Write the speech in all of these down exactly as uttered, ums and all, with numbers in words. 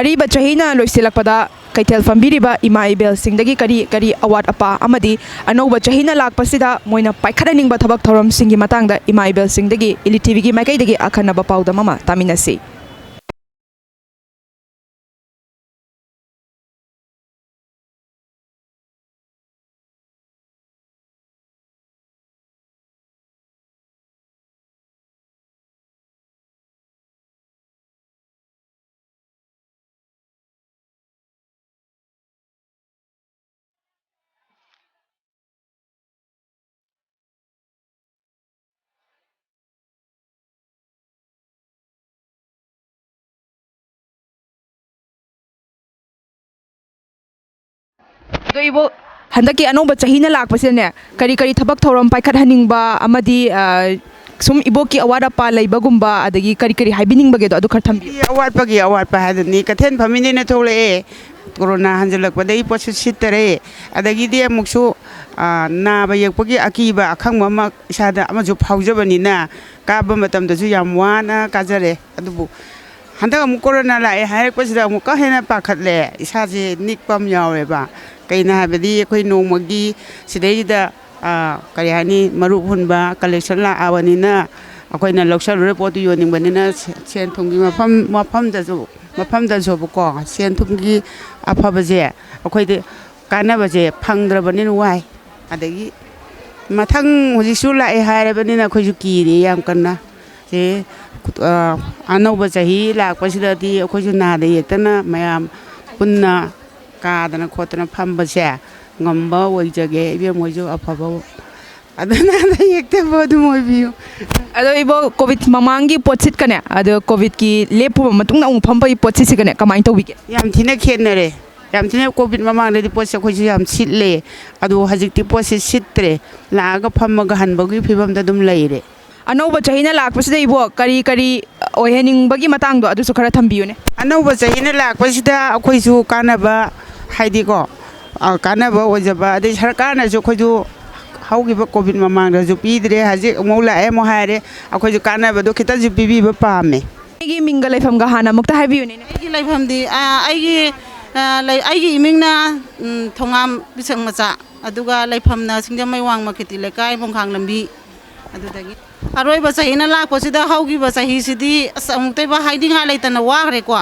ꯑꯔꯤꯕ ꯆꯍꯤꯅ ꯂꯣꯏꯁꯤꯜꯂꯛꯄꯗ ꯀꯩꯊꯦꯜ ꯐꯝꯕꯤꯔꯤꯕ ꯏꯃꯥ ꯏꯕꯦꯜꯁꯤꯡꯗꯒꯤ ꯀꯔꯤ ꯀꯔꯤ ꯑꯋꯥꯠ ꯑꯄꯥ ꯑꯃꯗꯤ ꯑꯅꯧꯕ ꯆꯍꯤꯅ ꯂꯥꯛꯄꯁꯤꯗ ꯃꯣꯏꯅ ꯄꯥꯏꯈꯠꯍꯟꯅꯤꯡꯕ ꯊꯕꯛ ꯊꯧꯔꯝꯁꯤꯡꯒꯤ ꯃꯇꯥꯡꯗ ꯏꯃꯥ ꯏꯕꯦꯜꯁꯤꯡꯗꯒꯤ ꯏꯂꯤꯠ ꯇꯤꯚꯤꯒꯤ ꯃꯥꯏꯀꯩꯗꯒꯤ ꯑꯈꯟꯅꯕ ꯄꯥꯎꯗꯝ ꯑꯃ ꯇꯥꯃꯤꯟꯅꯁꯤ꯫ ꯑꯗꯣ ꯏꯕꯣꯛ, ꯍꯟꯗꯛꯀꯤ ꯑꯅꯧꯕ ꯆꯍꯤꯅ ꯂꯥꯛꯄꯁꯤꯗꯅꯦ, ꯀꯔꯤ ꯀꯔꯤ ꯊꯕꯛ ꯊꯧꯔꯝ ꯄꯥꯏꯈꯠꯍꯟꯅꯤꯡꯕ ꯑꯃꯗꯤ, ꯑ, ꯁꯨꯝ ꯏꯕꯣꯛꯀꯤ ꯑꯋꯥꯠ ꯑꯄꯥ ꯂꯩꯕꯒꯨꯝꯕ, ꯑꯗꯒꯤ ꯀꯔꯤ ꯀꯔꯤ ꯍꯥꯏꯕꯤꯅꯤꯡꯕꯒꯦꯗꯣ, ꯑꯗꯨ ꯈꯔ ꯊꯝꯕꯤꯌꯨ꯫ ꯑꯋꯥꯠꯄꯒꯤ ꯑꯋꯥꯠꯄ ꯍꯥꯏꯗꯨꯅꯤ, ꯀꯩꯊꯦꯜ ꯐꯝꯃꯤꯅꯦꯅ ꯊꯣꯛꯂꯛꯑꯦ, ꯀꯣꯔꯣꯅꯥ ꯍꯟꯖꯜꯂꯛꯄꯗꯒꯤ ꯄꯣꯠꯁꯨ ꯁꯤꯠꯇꯔꯦ, ꯑꯗꯒꯤꯗꯤ ꯑꯃꯨꯛꯁꯨ, ꯑ, ꯅꯥꯕ ꯌꯦꯛꯄꯒꯤ ꯑꯀꯤꯕ ꯑꯈꯪꯕ ꯑꯃ ꯏꯁꯥꯗ ꯑꯃꯁꯨ ꯐꯥꯎꯖꯕꯅꯤꯅ, ꯀꯥꯕ ꯃꯇꯝꯗꯁꯨ ꯌꯥꯝ ꯋꯥꯅ ꯀꯥꯖꯔꯦ꯫ ꯑꯗꯨꯕꯨ ꯍꯟꯗꯛ ꯑꯃꯨꯛ ꯀꯣꯔꯣꯅꯥ ꯂꯥꯛꯑꯦ ꯍꯥꯏꯔꯛꯄꯁꯤꯗ ꯑꯃꯨꯛꯀ ꯍꯦꯟꯅ ꯄꯥꯈꯠꯂꯦ, ꯏꯁꯥꯁꯦ ꯅꯤꯛꯄ ꯑꯃ ꯌꯥꯎꯋꯦꯕ꯫ ꯀꯩꯅꯣ ꯍꯥꯏꯕꯗꯤ ꯑꯩꯈꯣꯏ ꯅꯣꯡꯃꯒꯤ ꯁꯤꯗꯩꯁꯤꯗ, ꯑꯥ, ꯀꯔꯤ ꯍꯥꯏꯅꯤ, ꯃꯔꯨꯞ ꯍꯨꯟꯕ, ꯀꯂꯦꯛꯁꯟ ꯂꯥꯛꯑꯕꯅꯤꯅ ꯑꯩꯈꯣꯏꯅ ꯂꯧꯁꯜꯂꯨꯔꯦ, ꯄꯣꯠꯇꯨ ꯌꯣꯟꯅꯤꯡꯕꯅꯤꯅ ꯁꯦ-, ꯁꯦꯟ ꯊꯨꯝꯒꯤ ꯃꯐꯝ, ꯃꯐꯝꯗꯁꯨ, ꯃꯐꯝꯗꯁꯨꯕꯀꯣ, ꯁꯦꯟ ꯊꯨꯝꯒꯤ ꯑꯐꯕꯁꯦ ꯑꯩꯈꯣꯏꯗꯤ ꯀꯥꯟꯅꯕꯁꯦ ꯐꯪꯗ꯭ꯔꯕꯅꯤꯅ ꯋꯥꯏ꯫ ꯑꯗꯒꯤ ꯃꯊꯪ ꯍꯧꯖꯤꯛꯁꯨ ꯂꯥꯛꯑꯦ ꯍꯥꯏꯔꯕꯅꯤꯅ ꯑꯩꯈꯣꯏꯁꯨ ꯀꯤꯔꯦ ꯌꯥꯝ ꯀꯟꯅ꯫ ꯁꯤ, ꯑ, ꯑꯅꯧꯕ ꯆꯍꯤ ꯂꯥꯛꯄꯁꯤꯗꯗꯤ ꯑꯩꯈꯣꯏꯁꯨ ꯅꯥꯗ ꯌꯦꯛꯇꯅ ꯃꯌꯥꯝ ꯄꯨꯟꯅ ꯀꯥꯗꯅ ꯈꯣꯠꯇꯅ ꯐꯝꯕꯁꯦ ꯉꯝꯕ ꯑꯣꯏꯖꯒꯦ꯫ ꯏꯕꯦꯝ ꯍꯣꯏꯁꯨ ꯑꯐꯕ, ꯑꯗꯨ ꯅꯥꯗ ꯌꯦꯛꯇꯕ ꯑꯗꯨꯝ ꯑꯣꯏꯕꯤꯌꯨ꯫ ꯑꯗꯣ ꯏꯕꯣ, ꯀꯣꯚꯤꯗ ꯃꯃꯥꯡꯒꯤ ꯄꯣꯠꯁꯤꯠꯀꯅꯦ, ꯑꯗꯣ ꯀꯣꯚꯤꯗꯀꯤ ꯂꯦꯞꯄꯨꯕ ꯃꯇꯨꯡꯗ ꯑꯃꯨꯛ ꯐꯝꯕꯒꯤ ꯄꯣꯠꯁꯤꯠꯁꯤꯒꯅꯦ ꯀꯃꯥꯏꯅ ꯇꯧꯕꯤꯒꯦ? ꯌꯥꯝ ꯊꯤꯅ ꯈꯦꯠꯅꯔꯦ꯫ ꯌꯥꯝ ꯊꯤꯅ ꯀꯣꯚꯤꯗ ꯃꯃꯥꯡꯗꯗꯤ ꯄꯣꯠꯁꯦ ꯑꯩꯈꯣꯏꯁꯨ ꯌꯥꯝ ꯁꯤꯠꯂꯦ, ꯑꯗꯣ ꯍꯧꯖꯤꯛꯇꯤ ꯄꯣꯠꯁꯦ ꯁꯤꯠꯇ꯭ꯔꯦ, ꯂꯥꯛꯑꯒ ꯐꯝꯃꯒ ꯍꯟꯕꯒꯤ ꯐꯤꯕꯝꯗ ꯑꯗꯨꯝ ꯂꯩꯔꯦ꯫ ꯑꯅꯧꯕ ꯆꯍꯤꯅ ꯂꯥꯛꯄꯁꯤꯗ ꯏꯕꯣ, ꯀꯔꯤ ꯀꯔꯤ ꯑꯣꯏꯍꯟꯅꯤꯡꯕꯒꯤ ꯃꯇꯥꯡꯗꯣ ꯑꯗꯨꯁꯨ ꯈꯔ ꯊꯝꯕꯤꯌꯨꯅꯦ꯫ ꯑꯅꯧꯕ ꯆꯍꯤꯅ ꯂꯥꯛꯄꯁꯤꯗ ꯑꯩꯈꯣꯏꯁꯨ ꯀꯥꯟꯅꯕ, ꯍꯥꯏꯗꯤꯀꯣ, ꯑ, ꯀꯥꯟꯅꯕ ꯑꯣꯏꯖꯕ, ꯑꯗꯩ ꯁꯔꯀꯥꯔꯅꯁꯨ ꯑꯩꯈꯣꯏꯁꯨ ꯍꯧꯈꯤꯕ ꯀꯣꯚꯤꯗ ꯃꯃꯥꯡꯗꯁꯨ ꯄꯤꯗ꯭ꯔꯦ, ꯍꯧꯖꯤꯛ ꯑꯃꯨꯛ ꯂꯥꯛꯑꯦ ꯑꯃꯨꯛ ꯍꯥꯏꯔꯦ, ꯑꯩꯈꯣꯏꯁꯨ ꯀꯥꯟꯅꯕꯗꯣ ꯈꯤꯇꯪꯁꯨ ꯄꯤꯕꯤꯕ ꯄꯥꯝꯃꯦ꯫ ꯑꯩꯒꯤ ꯃꯤꯡꯒ ꯂꯩꯐꯝꯒ ꯍꯥꯟꯅ ꯑꯃꯨꯛꯇ ꯍꯥꯏꯕꯤꯌꯨꯅꯦ꯫ ꯑꯩꯒꯤ ꯂꯩꯐꯝꯗꯤ, ꯑ, ꯑꯩꯒꯤ, ꯑ, ꯂꯩ-, ꯑꯩꯒꯤ ꯏꯃꯤꯡꯅ, ꯎꯝ, ꯊꯣꯉꯥꯝ ꯄꯤꯁꯛ ꯃꯆꯥ, ꯑꯗꯨꯒ ꯂꯩꯐꯝꯅ ꯁꯤꯡꯖꯃꯩ ꯋꯥꯡꯃ ꯈꯦꯇꯤ ꯂꯩꯀꯥꯏ, ꯃꯣꯡꯈꯥꯡ ꯂꯝꯕꯤ꯫ ꯑꯗꯨꯗꯒꯤ ꯑꯔꯣꯏꯕ ꯆꯍꯤꯅ ꯂꯥꯛꯄꯁꯤꯗ, ꯍꯧꯈꯤꯕ ꯆꯍꯤꯁꯤꯗꯤ ꯑꯁ ꯑꯃꯨꯛꯇꯣꯏꯕ ꯍꯥꯏꯅꯤꯡꯉꯥꯏ ꯂꯩꯇꯅ ꯋꯥꯈ꯭ꯔꯦꯀꯣ꯫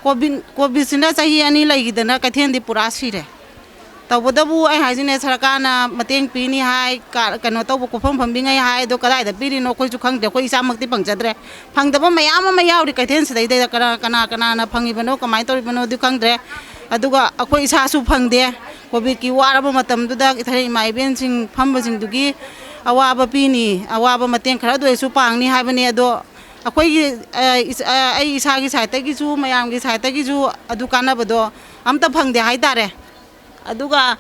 ꯀꯣꯚꯤꯠ, ꯀꯣꯚꯤꯠꯁꯤꯅ ꯆꯍꯤ ꯑꯅꯤ ꯂꯩꯈꯤꯗꯅ ꯀꯩꯊꯦꯜꯗꯤ ꯄꯨꯔꯥ ꯁꯤꯔꯦ꯫ ꯇꯧꯕꯇꯕꯨ ꯑꯩ ꯍꯥꯏꯁꯤꯅꯦ, ꯁꯔꯀꯥꯔꯅ ꯃꯇꯦꯡ ꯄꯤꯅꯤ ꯍꯥꯏ, ꯀ-, ꯀꯩꯅꯣ ꯇꯧꯕ, ꯀꯣꯠꯐꯝ ꯐꯝꯕꯤꯉꯩ ꯍꯥꯏ, ꯑꯗꯣ ꯀꯗꯥꯏꯗ ꯄꯤꯔꯤꯅꯣ ꯑꯩꯈꯣꯏꯁꯨ ꯈꯪꯗ꯭ꯔꯦ, ꯑꯩꯈꯣꯏ ꯏꯁꯥꯃꯛꯇꯤ ꯐꯪꯖꯗ꯭ꯔꯦ꯫ ꯐꯪꯗꯕ ꯃꯌꯥꯝ ꯑꯃ ꯌꯥꯎꯔꯤ ꯀꯩꯊꯦꯜꯁꯤꯗꯩꯗ, ꯀꯅꯥ, ꯀꯅꯥ, ꯀꯅꯥꯅ ꯐꯪꯉꯤꯕꯅꯣ, ꯀꯃꯥꯏꯅ ꯇꯧꯔꯤꯕꯅꯣꯗꯤ ꯈꯪꯗ꯭ꯔꯦ꯫ ꯑꯗꯨꯒ ꯑꯩꯈꯣꯏ ꯏꯁꯥꯁꯨ ꯐꯪꯗꯦ꯫ ꯀꯣꯚꯤꯠꯀꯤ ꯋꯥꯔꯕ ꯃꯇꯝꯗꯨꯗ ꯏꯊꯔꯤ ꯏꯃꯥ ꯏꯕꯦꯟꯁꯤꯡ ꯐꯝꯕꯁꯤꯡꯗꯨꯒꯤ ꯑꯋꯥꯕ ꯄꯤꯅꯤ, ꯑꯋꯥꯕ ꯃꯇꯦꯡ ꯈꯔꯗ ꯑꯣꯏꯔꯁꯨ ꯄꯥꯡꯅꯤ ꯍꯥꯏꯕꯅꯤ꯫ ꯑꯗꯣ ꯑꯩꯈꯣꯏꯒꯤ, ꯑ, ꯏꯁ-, ꯑ, ꯑꯩ ꯏꯁꯥꯒꯤ ꯁꯥꯏꯠꯇꯒꯤꯁꯨ, ꯃꯌꯥꯝꯒꯤ ꯁꯥꯏꯠꯇꯒꯤꯁꯨ ꯑꯗꯨ ꯀꯥꯟꯅꯕꯗꯣ ꯑꯝꯇ ꯐꯪꯗꯦ ꯍꯥꯏꯇꯥꯔꯦ꯫ ꯑꯗꯨꯒ,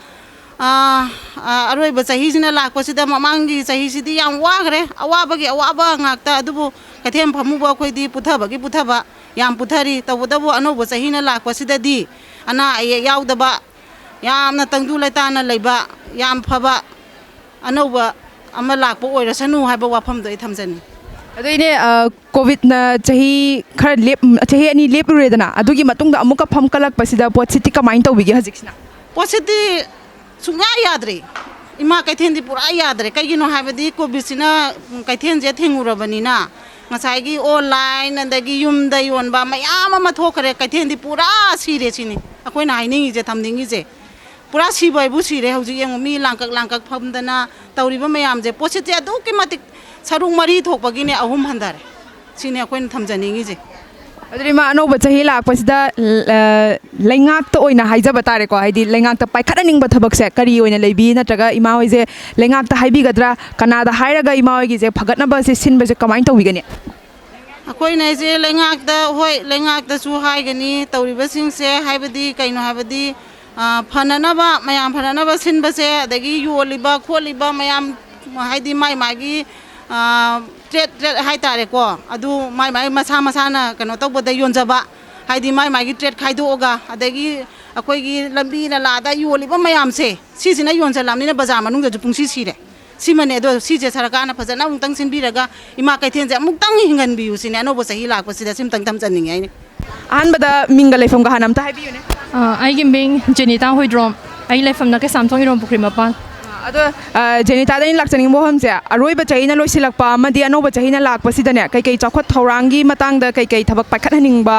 ꯑ, ꯑ, ꯑꯔꯣꯏꯕ ꯆꯍꯤꯁꯤꯅ ꯂꯥꯛꯄꯁꯤꯗ, ꯃꯃꯥꯡꯒꯤ ꯆꯍꯤꯁꯤꯗꯤ ꯌꯥꯝ ꯋꯥꯈ꯭ꯔꯦ, ꯑꯋꯥꯕꯒꯤ ꯑꯋꯥꯕ ꯉꯥꯛꯇ꯫ ꯑꯗꯨꯕꯨ ꯀꯩꯊꯦꯜ ꯐꯝꯃꯨꯕ ꯑꯩꯈꯣꯏꯗꯤ ꯄꯨꯊꯕꯒꯤ ꯄꯨꯊꯕ, ꯌꯥꯝ ꯄꯨꯊꯔꯤ꯫ ꯇꯧꯕꯇꯕꯨ ꯑꯅꯧꯕ ꯆꯍꯤꯅ ꯂꯥꯛꯄꯁꯤꯗꯗꯤ ꯑꯅꯥ ꯑꯌꯦꯛ ꯌꯥꯎꯗꯕ, ꯌꯥꯝꯅ ꯇꯪꯗꯨ ꯂꯩꯇꯥꯅ ꯂꯩꯕ, ꯌꯥꯝ ꯐꯕ ꯑꯅꯧꯕ ꯑꯃ ꯂꯥꯛꯄ ꯑꯣꯏꯔꯁꯅꯨ ꯍꯥꯏꯕ ꯋꯥꯐꯝꯗꯣ ꯑꯩ ꯊꯝꯖꯅꯤꯡꯏ꯫ ꯑꯗꯣ ꯏꯅꯦ, ꯑ, ꯀꯣꯚꯤꯠꯅ ꯆꯍꯤ ꯈꯔ ꯂꯦꯞ-, ꯆꯍꯤ ꯑꯅꯤ ꯂꯦꯞꯂꯨꯔꯦꯗꯅ, ꯑꯗꯨꯒꯤ ꯃꯇꯨꯡꯗ ꯑꯃꯨꯛꯀ ꯐꯝꯀꯠꯂꯛꯄꯁꯤꯗ ꯄꯣꯠꯁꯤꯠꯇꯤ ꯀꯃꯥꯏꯅ ꯇꯧꯕꯤꯒꯦ ꯍꯧꯖꯤꯛꯁꯤꯅ? ꯄꯣꯠꯁꯤꯠꯇꯤ ꯁꯨꯡꯌꯥ ꯌꯥꯗ꯭ꯔꯦ꯫ ꯏꯃꯥ ꯀꯩꯊꯦꯜꯗꯤ ꯄꯨꯔꯥ ꯌꯥꯗ꯭ꯔꯦ꯫ ꯀꯩꯒꯤꯅꯣ ꯍꯥꯏꯕꯗꯤ ꯀꯣꯚꯤꯠꯁꯤꯅ ꯀꯩꯊꯦꯜꯁꯦ ꯊꯤꯡꯉꯨꯔꯕꯅꯤꯅ, ꯉꯁꯥꯏꯒꯤ ꯑꯣꯟꯂꯥꯏꯟ, ꯑꯗꯒꯤ ꯌꯨꯝꯗ ꯌꯣꯟꯕ ꯃꯌꯥꯝ ꯑꯃ ꯊꯣꯛꯈ꯭ꯔꯦ꯫ ꯀꯩꯊꯦꯜꯗꯤ ꯄꯨꯔꯥ ꯁꯤꯔꯦ ꯁꯤꯅꯤ ꯑꯩꯈꯣꯏꯅ ꯍꯥꯏꯅꯤꯡꯉꯤꯁꯦ, ꯊꯝꯅꯤꯡꯉꯤꯁꯦ꯫ ꯄꯨꯔꯥ ꯁꯤꯕ ꯍꯥꯏꯕꯨ ꯁꯤꯔꯦ꯫ ꯍꯧꯖꯤꯛ ꯌꯦꯡꯉꯨ, ꯃꯤ ꯂꯥꯡꯀꯛ ꯂꯥꯡꯀꯛ ꯐꯝꯗꯅ ꯇꯧꯔꯤꯕ ꯃꯌꯥꯝꯁꯦ, ꯄꯣꯠꯁꯤꯠꯁꯦ ꯑꯗꯨꯛꯀꯤ ꯃꯇꯤꯛ ꯁꯔꯨꯛ ꯃꯔꯤ ꯊꯣꯛꯄꯒꯤꯅꯦ ꯑꯍꯨꯝ ꯍꯟꯊꯔꯦ꯫ ꯁꯤꯅꯤ ꯑꯩꯈꯣꯏꯅ ꯊꯝꯖꯅꯤꯡꯉꯤꯁꯦ꯫ ꯑꯗꯨꯗꯤ ꯏꯃꯥ, ꯑꯅꯧꯕ ꯆꯍꯤ ꯂꯥꯛꯄꯁꯤꯗ, ꯑ, ꯂꯩꯉꯥꯛꯇ ꯑꯣꯏꯅ ꯍꯥꯏꯖꯕ ꯇꯥꯔꯦꯀꯣ, ꯍꯥꯏꯗꯤ ꯂꯩꯉꯥꯛꯇ ꯄꯥꯏꯈꯠꯍꯟꯅꯤꯡꯕ ꯊꯕꯛꯁꯦ ꯀꯔꯤ ꯑꯣꯏꯅ ꯂꯩꯕꯤ? ꯅꯠꯇ꯭ꯔꯒ ꯏꯃꯥ ꯍꯣꯏꯁꯦ ꯂꯩꯉꯥꯛꯇ ꯍꯥꯏꯕꯤꯒꯗ꯭ꯔꯥ? ꯀꯅꯥꯗ ꯍꯥꯏꯔꯒ ꯏꯃꯥ ꯍꯣꯏꯒꯤꯁꯦ ꯐꯒꯠꯅꯕꯁꯦ ꯁꯤꯟꯕꯁꯦ ꯀꯃꯥꯏꯅ ꯇꯧꯕꯤꯒꯅꯤ? ꯑꯩꯈꯣꯏꯅ ꯑꯩꯁꯦ ꯂꯩꯉꯥꯛꯇ, ꯍꯣꯏ, ꯂꯩꯉꯥꯛꯇꯁꯨ ꯍꯥꯏꯒꯅꯤ ꯇꯧꯔꯤꯕꯁꯤꯡꯁꯦ, ꯍꯥꯏꯕꯗꯤ ꯀꯩꯅꯣ ꯍꯥꯏꯕꯗꯤ, ꯑ, ꯐꯅꯅꯕ, ꯃꯌꯥꯝ ꯐꯅꯅꯕ ꯁꯤꯟꯕꯁꯦ, ꯑꯗꯒꯤ ꯌꯣꯜꯂꯤꯕ ꯈꯣꯠꯂꯤꯕ ꯃꯌꯥꯝ, ꯍꯥꯏꯗꯤ ꯃꯥꯏ ꯃꯥꯒꯤ, ꯑ, ꯇ꯭ꯔꯦꯠ, ꯇ꯭ꯔꯦꯠ ꯍꯥꯏꯇꯥꯔꯦꯀꯣ, ꯑꯗꯨ ꯃꯥꯏ ꯃꯥꯏ ꯃꯁꯥ ꯃꯁꯥꯅ ꯀꯩꯅꯣ ꯇꯧꯕꯗ ꯌꯣꯟꯖꯕ, ꯍꯥꯏꯗꯤ ꯃꯥꯏ ꯃꯥꯒꯤ ꯇ꯭ꯔꯦꯠ ꯈꯥꯏꯗꯣꯛꯑꯒ, ꯑꯗꯒꯤ ꯑꯩꯈꯣꯏꯒꯤ ꯂꯝꯕꯤ ꯅꯂꯥꯗ ꯌꯣꯜꯂꯤꯕ ꯃꯌꯥꯝꯁꯦ, ꯁꯤꯁꯤꯅ ꯌꯣꯟꯁꯤꯜꯂꯕꯅꯤꯅ ꯕꯖꯥꯔ ꯃꯅꯨꯡꯗꯁꯨ ꯄꯨꯡꯁꯤ ꯁꯤꯔꯦ꯫ ꯁꯤꯃꯅꯦ꯫ ꯑꯗꯣ ꯁꯤꯁꯦ ꯁꯔꯀꯥꯔꯅ ꯐꯖꯅ ꯑꯃꯨꯛꯇꯪ ꯁꯤꯟꯕꯤꯔꯒ ꯏꯃꯥ ꯀꯩꯊꯦꯜꯁꯦ ꯑꯃꯨꯛꯇꯪ ꯍꯤꯡꯍꯟꯕꯤꯌꯨ ꯁꯤꯅꯦ ꯑꯅꯧꯕ ꯆꯍꯤ ꯂꯥꯛꯄꯁꯤꯗ꯫ ꯁꯤꯃꯇꯪ ꯊꯝꯖꯅꯤꯡꯉꯦ ꯑꯩꯅ꯫ ꯑꯍꯥꯟꯕꯗ ꯃꯤꯡꯒ ꯂꯩꯐꯝꯒ ꯍꯥꯟꯅ ꯑꯝꯇ ꯍꯥꯏꯕꯤꯌꯨꯅꯦ꯫ ꯑ, ꯑꯩꯒꯤ ꯃꯤꯡ ꯖꯦꯅꯤꯇꯥ ꯍꯨꯏꯗ꯭ꯔꯣꯝ꯫ ꯑꯩ ꯂꯩꯐꯝꯅ ꯀꯩꯁꯥꯝꯊꯣꯡ ꯏꯔꯣꯝ ꯄꯨꯈ꯭ꯔꯤ ꯃꯄꯥꯟ꯫ ꯑꯗꯣ, ꯑ, ꯖꯦꯅꯤꯇꯥꯗ ꯑꯩꯅ ꯂꯥꯛꯆꯅꯤꯡꯕ ꯋꯥꯐꯝꯁꯦ, ꯑꯔꯣꯏꯕ ꯆꯍꯤꯅ ꯂꯣꯏꯁꯤꯜꯂꯛꯄ ꯑꯃꯗꯤ ꯑꯅꯧꯕ ꯆꯍꯤꯅ ꯂꯥꯛꯄꯁꯤꯗꯅꯦ, ꯀꯩꯀꯩ ꯆꯥꯎꯈꯠ ꯊꯧꯔꯥꯡꯒꯤ ꯃꯇꯥꯡꯗ ꯀꯩꯀꯩ ꯊꯕꯛ ꯄꯥꯏꯈꯠꯍꯟꯅꯤꯡꯕ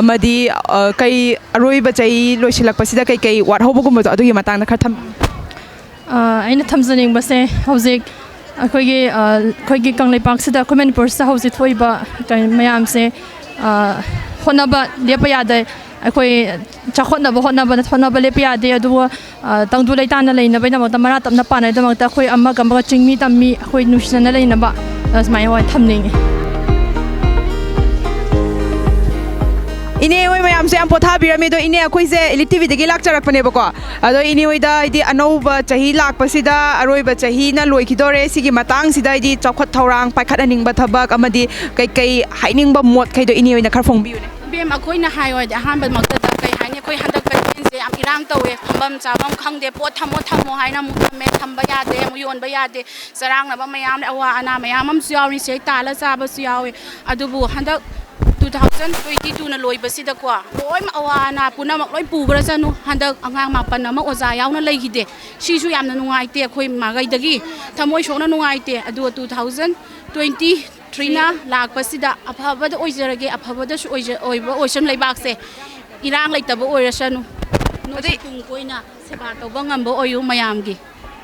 ꯑꯃꯗꯤ, ꯑ, ꯀꯩ ꯑꯔꯣꯏꯕ ꯆꯍꯤ ꯂꯣꯏꯁꯤꯜꯂꯛꯄꯁꯤꯗ ꯀꯩꯀꯩ ꯋꯥꯠꯍꯧꯕꯒꯨꯝꯕꯗꯣ, ꯑꯗꯨꯒꯤ ꯃꯇꯥꯡꯗ ꯈꯔ ꯊꯝꯕꯤꯌꯨ꯫ ꯑ, ꯑꯩꯅ ꯊꯝꯖꯅꯤꯡꯕꯁꯦ, ꯍꯧꯖꯤꯛ ꯑꯩꯈꯣꯏꯒꯤ, ꯑ, ꯑꯩꯈꯣꯏꯒꯤ ꯀꯪꯂꯩꯄꯥꯛꯁꯤꯗ, ꯑꯩꯈꯣꯏ ꯃꯅꯤꯄꯨꯔꯁꯤꯗ ꯍꯧꯖꯤꯛ ꯊꯣꯛꯏꯕ ꯀꯩ ꯃꯌꯥꯝꯁꯦ, ꯑ, ꯍꯣꯠꯅꯕ ꯂꯦꯞꯄ ꯌꯥꯗꯦ꯫ ꯑꯩꯈꯣꯏ ꯆꯥꯎꯈꯠꯅꯕ ꯍꯣꯠꯅꯕꯗ ꯍꯣꯠꯅꯕ ꯂꯦꯞꯄ ꯌꯥꯗꯦ꯫ ꯑꯗꯨꯕꯨ, ꯑ, ꯇꯪꯗꯨ ꯂꯩꯇꯥꯅ ꯂꯩꯅꯕꯒꯤꯗꯃꯛꯇ, ꯃꯔꯥ ꯇꯞꯅ ꯄꯥꯅꯕꯒꯤꯗꯃꯛꯇ ꯑꯩꯈꯣꯏ ꯑꯃꯒ ꯑꯃꯒ ꯆꯤꯡꯃꯤ ꯇꯝꯃꯤ ꯑꯩꯈꯣꯏ ꯅꯨꯡꯁꯤꯅꯅ ꯂꯩꯅꯕ, ꯑ, ꯁꯨꯃꯥꯏꯅ ꯍꯣꯏ ꯊꯝꯅꯤꯡꯉꯤ꯫ ꯏꯅꯦ ꯍꯣꯏ ꯃꯌꯥꯝꯁꯦ ꯌꯥꯝ ꯄꯣꯊꯥꯕꯤꯔꯝꯃꯦ꯫ ꯑꯗꯣ ꯏꯅꯦ, ꯑꯩꯈꯣꯏꯁꯦ ꯏꯂꯤꯠ ꯇꯤꯚꯤꯗꯒꯤ ꯂꯥꯛꯆꯔꯛꯄꯅꯦꯕꯀꯣ꯫ ꯑꯗꯣ ꯏꯅꯦ ꯍꯣꯏꯗ ꯍꯥꯏꯗꯤ ꯑꯅꯧꯕ ꯆꯍꯤ ꯂꯥꯛꯄꯁꯤꯗ, ꯑꯔꯣꯏꯕ ꯆꯍꯤꯅ ꯂꯣꯏꯈꯤꯗꯣꯔꯦ, ꯁꯤꯒꯤ ꯃꯇꯥꯡꯁꯤꯗ ꯍꯥꯏꯗꯤ ꯆꯥꯎꯈꯠ ꯊꯧꯔꯥꯡ ꯄꯥꯏꯈꯠꯍꯟꯅꯤꯡꯕ ꯊꯕꯛ ꯑꯃꯗꯤ ꯀꯩꯀꯩ ꯍꯥꯏꯅꯤꯡꯕ ꯃꯣꯠꯈꯩꯗꯣ ꯏꯅꯦ ꯍꯣꯏꯅ ꯈꯔ ꯐꯣꯡꯕꯤꯌꯨꯅꯦ꯫ ꯏꯕꯦꯝ, ꯑꯩꯈꯣꯏꯅ ꯍꯥꯏꯌꯣ ꯍꯥꯏꯗꯤ ꯑꯍꯥꯟꯕꯃꯛꯇꯗ ꯀꯩ ꯍꯥꯏꯅꯤ, ꯑꯩꯈꯣꯏ ꯍꯟꯗꯛ ꯀꯩꯊꯦꯜꯁꯦ ꯌꯥꯝ ꯏꯔꯥꯡ ꯇꯧꯋꯦ, ꯐꯝꯐꯝ ꯆꯥꯐꯝ ꯈꯪꯗꯦ, ꯄꯣꯠ ꯊꯝꯃꯣ ꯊꯝꯃꯣ ꯍꯥꯏꯅ ꯑꯃꯨꯛ ꯊꯝꯃꯦ, ꯊꯝꯕ ꯌꯥꯗꯦ, ꯑꯃꯨꯛ ꯌꯣꯟꯕ ꯌꯥꯗꯦ, ꯆꯔꯥꯡꯅꯕ ꯃꯌꯥꯝ ꯂꯩ, ꯑꯋꯥ ꯑꯅꯥ ꯃꯌꯥꯝ ꯑꯃꯁꯨ ꯌꯥꯎꯔꯤ, ꯁꯤꯗꯩ ꯇꯥꯜꯂ ꯆꯥꯕꯁꯨ ꯌꯥꯎꯋꯤ꯫ ꯑꯗꯨꯕꯨ ꯍꯟꯗꯛ two thousand twenty two ꯅ ꯂꯣꯏꯕꯁꯤꯗꯀꯣ, ꯂꯣꯏꯅꯃꯛ ꯑꯋꯥ ꯑꯅꯥ ꯄꯨꯝꯅꯃꯛ ꯂꯣꯏ ꯄꯨꯈ꯭ꯔꯁꯅꯨ꯫ ꯍꯟꯗꯛ ꯑꯉꯥꯡ ꯃꯥꯄꯟ ꯑꯃ ꯑꯣꯖꯥ ꯌꯥꯎꯅ ꯂꯩꯈꯤꯗꯦ꯫ ꯁꯤꯁꯨ ꯌꯥꯝꯅ ꯅꯨꯡꯉꯥꯏꯇꯦ ꯑꯩꯈꯣꯏ ꯃꯥꯏꯀꯩꯗꯒꯤ, ꯊꯃꯣꯏ ꯁꯣꯛꯅ ꯅꯨꯡꯉꯥꯏꯇꯦ꯫ ꯑꯗꯨꯒ two thousand twenty three ꯅ ꯂꯥꯛꯄꯁꯤꯗ ꯑꯐꯕꯗ ꯑꯣꯏꯖꯔꯒꯦ, ꯑꯐꯕꯗꯁꯨ ꯑꯣꯏꯖ-, ꯑꯣꯏꯕ ꯑꯣꯏꯁꯅꯨ ꯂꯩꯕꯥꯛꯁꯦ, ꯏꯔꯥꯡ ꯂꯩꯇꯕ ꯑꯣꯏꯔꯁꯅꯨ꯫ ꯅꯣꯏꯁꯨ ꯑꯗꯩ ꯇꯨꯡ ꯀꯣꯏꯅ ꯁꯦꯕꯥ ꯇꯧꯕ ꯉꯝꯕ ꯑꯣꯏꯌꯨ ꯃꯌꯥꯝꯒꯤ꯫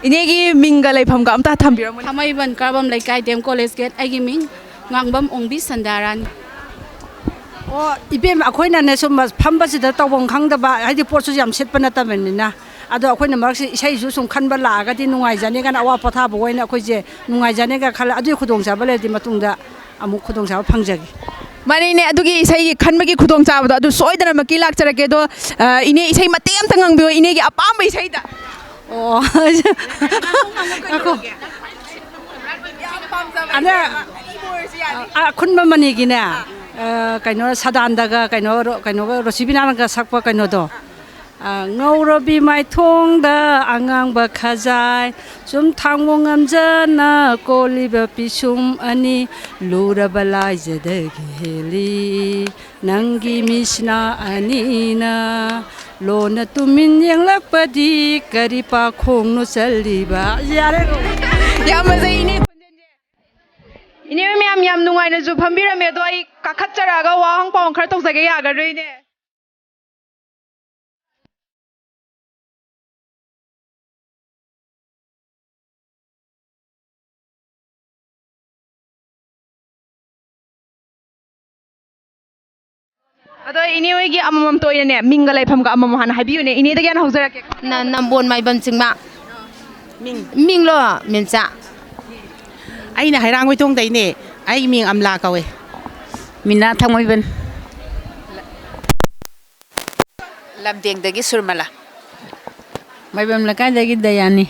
ꯏꯅꯦꯒꯤ ꯃꯤꯡꯒ ꯂꯩꯐꯝꯒ ꯑꯝꯇ ꯊꯝꯕꯤꯔꯝꯃꯨꯅꯦ꯫ ꯊꯥꯡꯃꯩꯕꯟ ꯀꯥꯔꯕꯝ ꯂꯩꯀꯥꯏ ꯗꯤ ꯑꯦꯝ ꯀꯣꯂꯦꯖ ꯒꯦꯠ꯫ ꯑꯩꯒꯤ ꯃꯤꯡ ꯉꯥꯡꯕꯝ ꯑꯣꯡꯕꯤ ꯁꯟꯗꯥꯔꯥꯅꯤ꯫ ꯑꯣ, ꯏꯕꯦꯝ, ꯑꯩꯈꯣꯏꯅꯅꯦ ꯁꯨꯝ ꯐꯝꯕꯁꯤꯗ ꯇꯧꯐꯝ ꯈꯪꯗꯕ, ꯍꯥꯏꯗꯤ ꯄꯣꯠꯁꯨ ꯌꯥꯝ ꯁꯤꯠꯄ ꯅꯠꯇꯕꯅꯤꯅ꯫ ꯑꯗꯣ ꯑꯩꯈꯣꯏꯅ ꯃꯔꯛꯁꯤ ꯏꯁꯩꯁꯨ ꯁꯨꯝ ꯈꯟꯕ ꯂꯥꯛꯑꯒꯗꯤ ꯅꯨꯡꯉꯥꯏꯖꯅꯤ ꯀꯥꯏꯅ ꯑꯋꯥ ꯄꯣꯊꯥꯕ ꯑꯣꯏꯅ ꯑꯩꯈꯣꯏꯁꯦ ꯅꯨꯡꯉꯥꯏꯖꯅꯤꯒ ꯈꯜꯂꯦ꯫ ꯑꯗꯨꯒꯤ ꯈꯨꯗꯣꯡꯆꯥꯕ ꯂꯩꯔꯗꯤ ꯃꯇꯨꯡꯗ ꯑꯃꯨꯛ ꯈꯨꯗꯣꯡꯆꯥꯕ ꯐꯪꯖꯒꯦ꯫ ꯃꯥꯅꯦ, ꯏꯅꯦ, ꯑꯗꯨꯒꯤ ꯏꯁꯩꯒꯤ ꯈꯟꯕꯒꯤ ꯈꯨꯗꯣꯡꯆꯥꯕꯗꯣ ꯑꯗꯨ ꯁꯣꯏꯗꯅꯃꯛꯀꯤ ꯂꯥꯛꯆꯔꯛꯀꯦ꯫ ꯑꯗꯣ, ꯑ, ꯏꯅꯦ, ꯏꯁꯩ ꯃꯇꯦꯛ ꯑꯝꯇ ꯉꯪꯕꯤꯌꯣ, ꯏꯅꯦꯒꯤ ꯑꯄꯥꯝꯕ ꯏꯁꯩꯗ꯫ ꯑꯣ꯫ ꯉꯥꯏꯈꯣ꯫ ꯑꯗ, ꯑ, ꯑꯈꯨꯟꯕ ꯃꯅꯤꯒꯤꯅꯦ, ꯑ, ꯀꯩꯅꯣ, ꯁꯗꯥꯟꯗꯒ ꯀꯩꯅꯣ, ꯔꯣ-, ꯀꯩꯅꯣꯒ, ꯔꯣꯁꯤꯕꯤꯅꯥꯅꯒ ꯁꯛꯄ ꯀꯩꯅꯣꯗꯣ꯫ ꯑꯉꯧꯔꯕꯤ ꯃꯥꯏꯊꯣꯡꯗ ꯑꯉꯥꯡꯕ ꯈꯖꯥꯏ, ꯆꯨꯝꯊꯥꯡꯕꯨ ꯉꯝꯖꯅ ꯀꯣꯜꯂꯤꯕ ꯄꯤꯁꯨꯝ ꯑꯅꯤ, ꯂꯨꯔꯕ ꯂꯥꯏꯖꯗꯒꯤ ꯍꯦꯜꯂꯤ ꯅꯪꯒꯤ ꯃꯤꯠꯁꯤꯅ ꯑꯅꯤꯅ, ꯂꯣꯟꯅ ꯇꯨꯃꯤꯟ ꯌꯦꯡꯂꯛꯄꯗꯤ ꯀꯔꯤ ꯄꯥꯈꯣꯡꯅꯣ ꯆꯜꯂꯤꯕ? ꯌꯥꯔꯦ꯫ ꯌꯥꯝ ꯐꯖꯩ, ꯏꯅꯦ ꯈꯣꯟꯖꯦꯜꯁꯦ꯫ ꯏꯅꯦ ꯃꯌꯥꯝ, ꯌꯥꯝ ꯅꯨꯡꯉꯥꯏꯅꯁꯨ ꯐꯝꯕꯤꯔꯝꯃꯦ꯫ ꯑꯗꯣ ꯑꯩ ꯀꯥꯈꯠꯆꯔꯛꯑꯒ ꯋꯥꯍꯪ ꯄꯥꯎꯍꯪ ꯈꯔ ꯇꯧꯖꯒꯦ, ꯌꯥꯒꯗ꯭ꯔꯣ ꯏꯅꯦ? ꯑꯗꯣ ꯏꯅꯦ ꯍꯣꯏꯒꯤ ꯑꯃꯃꯝꯇ ꯑꯣꯏꯅꯅꯦ, ꯃꯤꯡꯒ ꯂꯩꯐꯝꯒ ꯑꯃꯃꯝ ꯍꯥꯟꯅ ꯍꯥꯏꯕꯤꯌꯨꯅꯦ꯫ ꯏꯅꯦꯗꯒꯤ ꯍꯥꯟꯅ ꯍꯧꯖꯔꯛꯀꯦ꯫ ꯅ-, ꯅꯝꯕꯣꯟ ꯃꯥꯏꯕꯝ ꯆꯤꯡꯃ꯫ ꯃꯤꯡ? ꯃꯤꯡꯂꯣ? ꯃꯦꯝꯆꯥ꯫ ꯑꯩꯅ ꯍꯩꯔꯥꯡꯒꯣꯏꯊꯣꯡꯗꯩꯅꯦ꯫ ꯑꯩ ꯃꯤꯡ ꯑꯝꯂꯥ ꯀꯧꯋꯦ꯫ ꯃꯤꯅꯥ ꯊꯥꯡꯃꯩꯕꯟ꯫ ꯂꯝꯗꯦꯡꯗꯒꯤ ꯁꯨꯔꯃꯂꯥ꯫ ꯃꯥꯏꯕꯝ ꯂꯩꯀꯥꯏꯗꯒꯤ ꯗꯌꯥꯅꯤ꯫